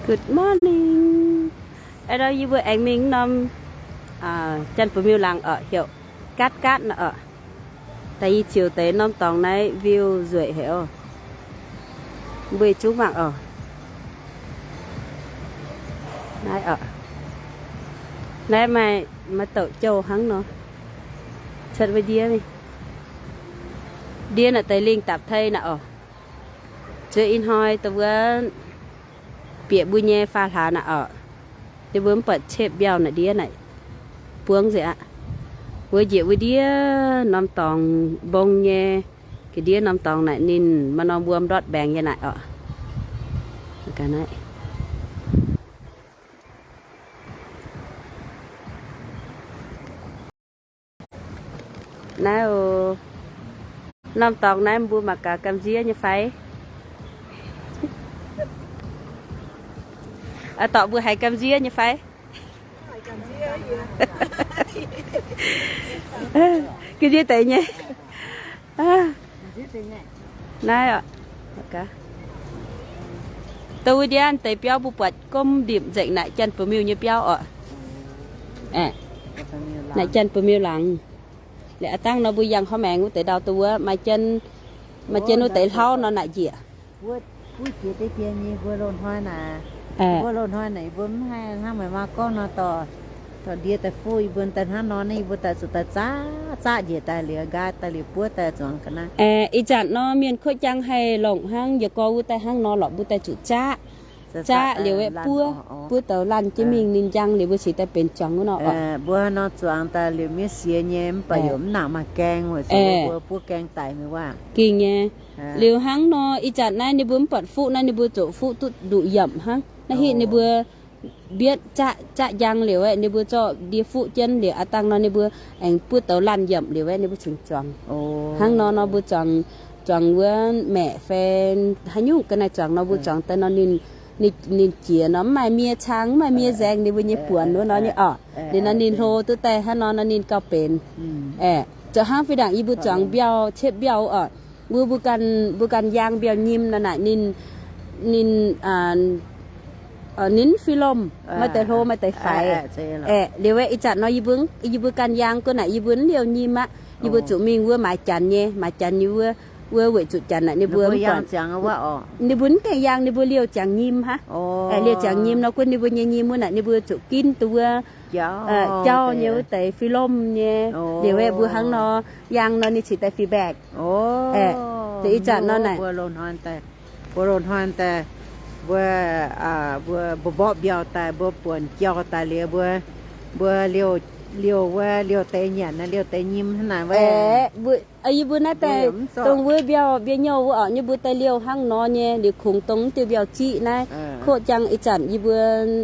Good morning. Aa, yie mbuo aengx mingh norm, aa, Janx-Ba'miuh laangz oc, heuc Gatv Gatv nor oc. Daaih yie ziouc deix norm dorngx naaiv view nzueic haic oc. Mbuo zungv mangc oc. Naaiv oc. Naaiv maaih, maaih douc jouh hnangv nor. Cuotv wuov ndiev, ndiev naaic deix lingh dapc tei naaic oc. Zuov ih hnoi da'wuov bieqc mbuo nyei faa hlaax naaic oc. Ninh mbuo mv buatc cepv mbiauh naaic ndiev naaic buangv nzengc aqv. Wuov njiec wuov ndiev norm dorngx mbong nyei, ga'ndiev norm dorngx naaic ninh maaih norm wuom ndortv mbaengx nyei naaic oc. Naaiv oc, norm dorngx naaiv mbuo mangc gaax gamh nziev nyei fai? Aa, dorc mbuo haiz gamh nziev nyei fai? Gamh nziev deix nyei. Naaiv oc. Dongh wuov ndiev deix biauv mbuo buatc gomv ndimc nzengc naaic Janx-Ba'miuh nyei biauv oc. Naaic Janx-Ba'miuh laangz. Liuz aav dangh nor mbuo yangh hnoi maengx wuov deix ndau dongh wuov maaih jienv, maaih jienv wuov deix hlauv nor naaic njiec. Mbuo loz-hnoi naaic mbuo mv haih hnangv meih maa gorngv nor dorh, dorh ndie daaih fuqv yie mbuo daaih hnangv nor, yie mbuo daaih zuqc daaih zaqv zaqv njiec daaih liuz nqaai daaih liuz buov daaih zuangx ga'naaiv. Ih zanc nor mienh kuotv njang haih longc hnangv yie gorx wuov daaih hnangv nor lorqc, mbuo daaih zuqc zaqv, zaqv liuz aeqv buov, buov douz laanh jienv mingh ninh njang liuz mbuo cingx daaih benx zuangx wuov nor oc. Mbuo hnangv nor zuangx daaih liuz miev siex nyei mv baac yaac mv nangc maaih gaeng weic zuqc mbuo buov gaeng daic mingh wuov. Ging nyei. Liuz hnangv nor ih zanc naaiv ninh mbuo mv buatc fuqv naaiv, ninh mbuo zuqc fuqv duqv nduqc yiemc hnangv. Naaiv hitv ninh mbuo mbietv zaqv, zaqv njang liuz aeqv, ninh mbuo zorqv ndie fuqv jienv liuz aav dangh nor ninh mbuo aengx buov douz laanh yiemc liuz aeqv, ninh mbuo cingx zuangx. Hnangv nor nor mbuo zuangx, zuangx wuov maeqc fai haaix nyungc ga'naaiv zuangx nor mbuo zuangx daaih nor ninh, ninh jiex nor mv maaih mie cang, mv maaih mie nzaeng ninh mbuo nyei buonc wuov nor nyei oc. Liuz nor ninh hlo duqv daaih hnangv nor nor ninh gauh benx. Aeqv, zoux hnangv fih ndaangc yie mbuo zuangx mbiauh, ciepv mbiauh oc. Mbuo, mbuo ganh, mbuo ganh yaang mbiauh nyim nor naaic ninh, ninh, ninh fih lomh, maaih deix hlo maaih deix faix. Aeqv, liuz aeqv, ih zanc nor yie mbuo, yie mbuo ganh yaang gu'naaic yie mbuo mv liouh nyim aqv. Yie mbuo zuqc mingh wuov maaiz janx nyei, maaiz janx nyei wuov, wuov weic zuqc janx naaic ninh mbuo, ninh mbuo mv gaengh yaang, ninh mbuo liouh ziangx nyim hnangv. Aeqv, liouh ziangx nyim nor gunv ninh mbuo nyei nyim wuov naaic ninh mbuo zuqc ginv duqv wuov jauv nyei wuov deix fih lomh nyei. Liuz aeqv, mbuo hnangv nor yaang nor ninh cingx daaih fih mbaeqc. Aeqv, ih zanc nor naaic mbuo loz-hnoi daaih, mbuo, mbuo mborqv mbiauh daaih, mbuo buonc jauv daaih liuz mbuo, mbuo liouh, liouh wuov, liouh deix nyanc, liouh deix nyim hnangv naaic wuov. Yie mbuo naaiv daaih dongh wuov mbiauh, mbiauh nyouh wuov oc, yie mbuo daaih liouh hnangv nor nyei, liuz kungx dongh diuh mbiauh ziqv naaiv. Koqv jang ih zanc yie mbuo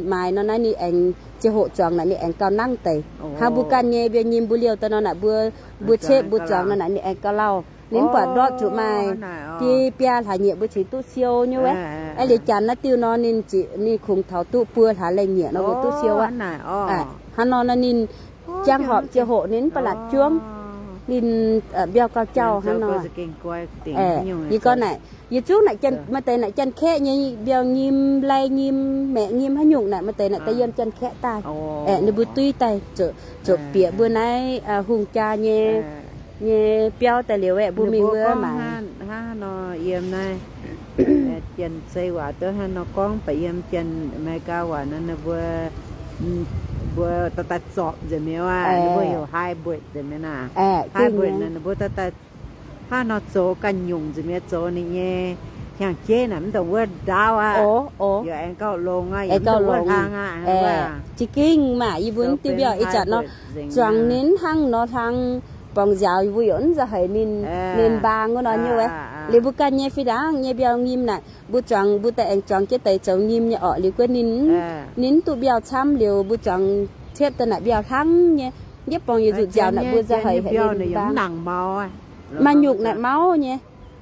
maaiz nor naaiv ninh aengx ziangh hoc zuangx naaic ninh aengx gauh nangv deix. Hnangv mbuo ganh nyei mbiauh nyim mbuo liouh daaih nor naaic mbuo, mbuo cepv mbuo zuangx nor naaic ninh aengx gauh lauh. Ninh mv buatc ndortv zuqc maaih biei biaa hlaax nyieqc mbuo cingx duqv siou nyei wuov. Aeqv, liuz janx naaiv diuh nor ninh, ninh kungx taux duqv buo hlaax lengh nyieqc nor mbuo duqv siou aqv. Hnangv nor nor ninh jangx horpc ziangh hoc ninh mv baac latc juangv. Ninh mbiauh gauh jauh hnangv nor. Aeqv, yie gorngv naaic, yie zungv naaic, maaih deix naaic janx-kaeqv nyei mbiauh nyim, lai nyim, maeqc nyim haaix nyungc naaic maaih deix naaic daaih yiem janx-kaeqv daaih. Aeqv, ninh mbuo duiv daaih zuqc bieqc mbuo naaiv hungh jaa nyei, nyei biauv daaih liuz aeqv, mbuo mingh wuov maaiz. Hnangv nor yiem naaiv janx-zei waac duqv hnangv nor gorngv baac yiem janx-America waac nor ninh mbuo, mbuo daaih daaih zorpc nzengc mi'aqv. Ninh mbuo heuc hybrid nzengc mi'aqv. Hybrid nor ninh mbuo daaih daaih hnangv nor zoux ganh nyungc nzengc mi'aqv, zoux ninh nyei hnyangx-jeiv naaic mv dongh wuov ndaauv aqv. Yaac aengx gauh longx aqv, yaac mv dongh wuov hlang aqv. Za'gengh maac yie mbuo diuh mbiauh ih zanc nor zuangx ninh hnangv nor hlang borngz nziaaux yie mbuo yaac mv za'haic ninh, ninh mbaang wuov nor nyei wuov. Liuz mbuo ganh nyei fih ndaangc nyei mbiauh nyim naaic mbuo zuangx, mbuo daaih aengx zuangx jienv deix zoux nyim nyei orqc. Liuz guov ninh, ninh mv duqv mbiauh camv liuz mbuo zuangx ciepv daaih naaic mbiauh hnangv nyei. Yietv borngz yietc nzutc nziaaux naaic mbuo za'haic haic ninh mbaang. Maaih nyungc naaic mauv nyei.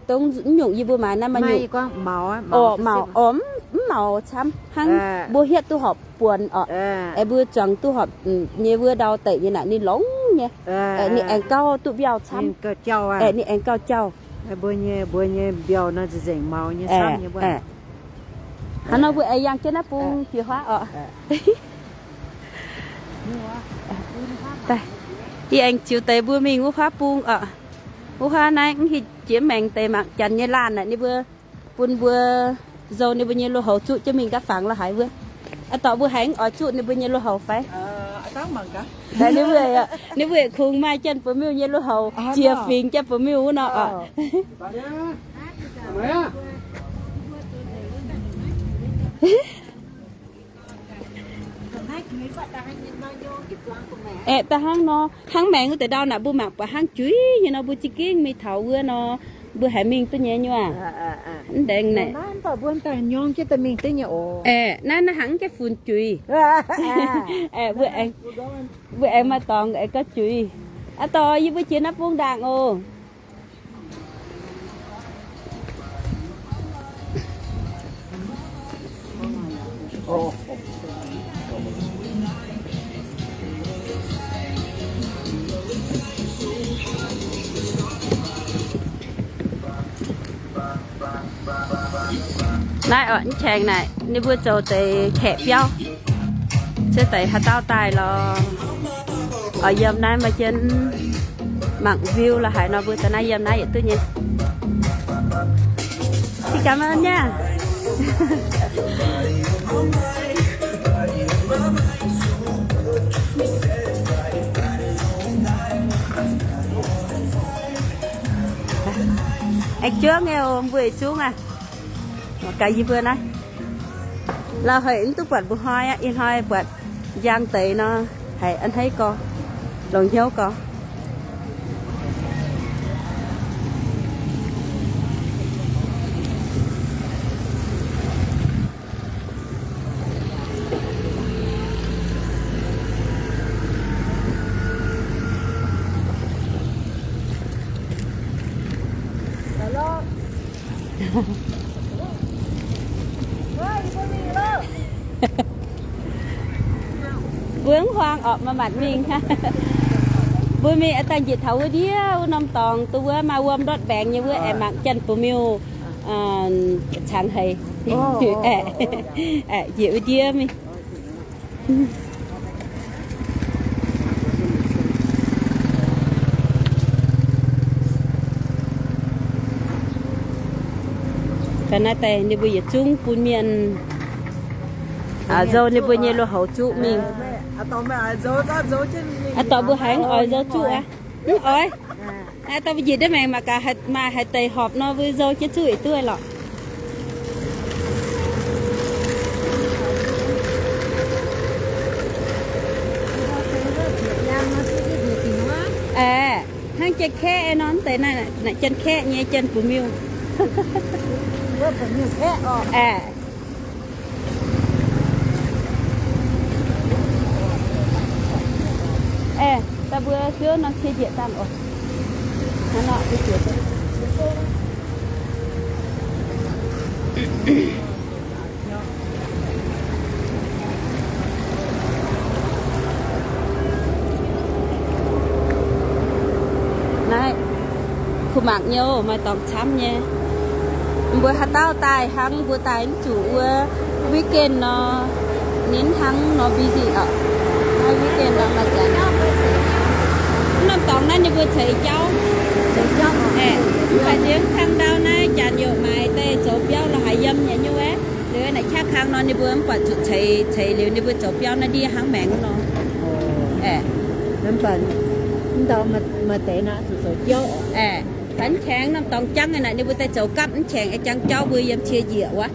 Dongh nyungc yie mbuo maaiz naaiv maaih nyungc, orqc, mv mauc camv hnangv. Mbuo hietv duqv horpc buonc orqc. Aengx mbuo zuangx duqv horpc nyei wuov ndau deic nyei naaic ninh longx nyei. Ninh aengx gauh duqv mbiauh camv. Ninh aengx gauh jauh. Mbuo nyei, mbuo nyei mbiauh nor nzengc mauc nyei camv nyei. Hnangv nor mbuo aengx yangh jienv naaiv bung jiex huaav oc. Yie aengx ziux deix mbuo mingh wuov huaav bung oc. Wuov huaav naaiv mv hiuv jiex maengx deix mangc janx nyei laanh naaic ninh mbuo bun mbuo nzou ninh mbuo nyei lui-houx zuqv jienv mingh gaav fangx la'haaix wuov. Aa, dorh mbuo haiz mv oix zuqv ninh mbuo nyei lui-houx fai? Ninh mbuo, ninh mbuo kungx maaih janx-buoz-miuh nyei lui-houx jiex fingx janx-buoz-miuh wuov nor oc. Aeqv, da'hnangv nor, hnangv maengx wuov deix ndau naaic mbuo mangc buatc hnangv juiz nyei nor, mbuo za'gengh mingh taux wuov nor, mbuo haiz mingh duqv nyei nyuoz. Mv dengx naaic. Aeqv, naaiv naaiv hnangv jiex funx juiz. Aeqv, mbuo aengx maaih dorngx aengx gauh juiz. Aa, dorh yie mbuo jiex naaiv bung ndaangc oc. Naaiv oc, mv qaengx naaic ninh mbuo zoux deix kaeqv biauv, cuotv deix haaix dauh daaih lorz. Oix yiem naaiv maaih jienv mangc view la'haaix nor mbuo daaih naaiv yiem naaiv yietc duqv nyei. Xin cảm ơn nha. Aengx juov nyei oc, mbuo ih zungv aqv. Mangc gaax yie mbuo naaiv. Lauh haic mv duqv buatc mbuo hnoi aqv. Ih hnoi buatc njang deix nor, haiz a'hneiv gorx, longc hnyouv gorx. Mbuo mv huaang orqc, maaih maanc mingh. Mbuo mingh daaih njiec taux wuov ndiev wuov norm dorngx, duqv wuov maaih wuom ndortv mbaengx nyei wuov, aengx mangc janx-buoz-miuh cangx heix. Aeqv, njiec wuov ndiev mingh. Ga'naaiv daaih ninh mbuo yietc zungv bun mienh nzou ninh mbuo nyei lui-houx zuqv mingh. Aa, dorh mbuo haiz mv oix nzou zuqv aqv. Mv oix. Aa, dorh mbuo njiec ndiev maengx mangc gaax, maaih haaix deix horpc nor mbuo nzou jienv zuqv yietc duqv lorqc. Aeqv, hnangv janx-kaeqv nor, mv deix naaic janx-kaeqv nyei janx-buoz-miuh. Aeqv. Aeqv, daaih mbuo siouv norm cie njiec dangh oc. Hnangv nor, mbuo jiex. Naaiv, kuh mangc nyei, maaih dorngx camv nyei. Mbuo haaix dauh daaih hnangv mbuo daaih mv zuqc wuov weekend nor, ninh hnangv nor busy oc. Naaiv weekend nor maaih janx. Mv norm dorngx naaiv ninh mbuo ceix jauv. Aeqv, mv baac nziex mv kang ndau naaiv janx youc maaiz daaih zoux biauv la'haaix yiem nyei nyuv wuov. Liuz naaic qaqv kang nor ninh mbuo mv buatc zuqc ceix, ceix liuz ninh mbuo zoux biauv naaiv ndiev hnangv maengx nor. Aeqv, mv baac mv ndau maaih deix nor zuqc zoux biauv. Aeqv, fai mv qaengx norm dorngx jangv naaic ninh mbuo daaih zoux gapv mv qaengx aengx jangv jauv mbuo yiem cie njiec wuov.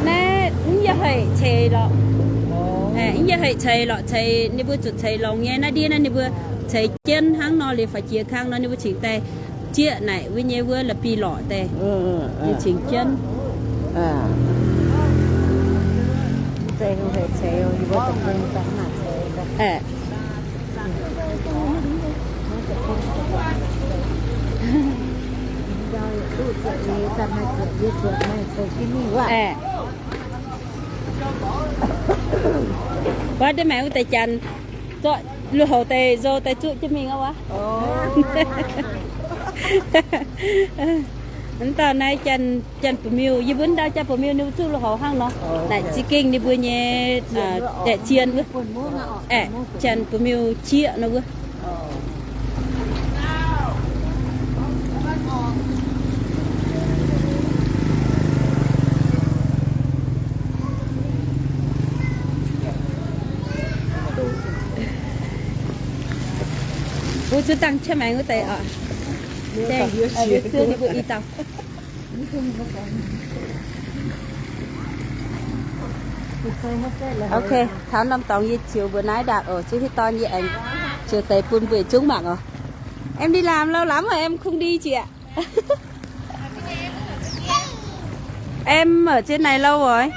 Naaiv mv yaac haic ceix lorqc. Mv yaac haic ceix lorqc, ceix ninh mbuo zuqc ceix longx nyei. Naaiv ndiev naaiv ninh mbuo ceix jienv hnangv nor liuz faaux jiex kang nor ninh mbuo cingx daaih zieqv naaic wuov nyei wuov la'bi lorqc daaih. Ninh cingx jienv. Aeqv. Aeqv. Wuov deix maengx wuov deix janx, zorqv lui-houx deix nzou daaih zuqv jienv mingh wuov. Mv dauh naaiv Janx-Ba'miuh, yie mbuo ndau Janx-Ba'miuh ninh mbuo zuqv lui-houx hnangv nor. Naaic za'gengh ninh mbuo nyei daeqc zien wuov. Aeqv, Janx-Ba'miuh qieqv nor wuov. Mbuo zuqc dangh qiex maengx wuov deix oc. Ninh mbuo i dauh. Ok, taux norm dorngx yie ziux mbuo naaiv ndaangc oc. Zuqc hitv dorn yie aengx ziux deix bun mbuo zungv mangc oc. Em đi làm lâu lắm rồi em không đi chị ạ. Em ở trên này lâu rồi.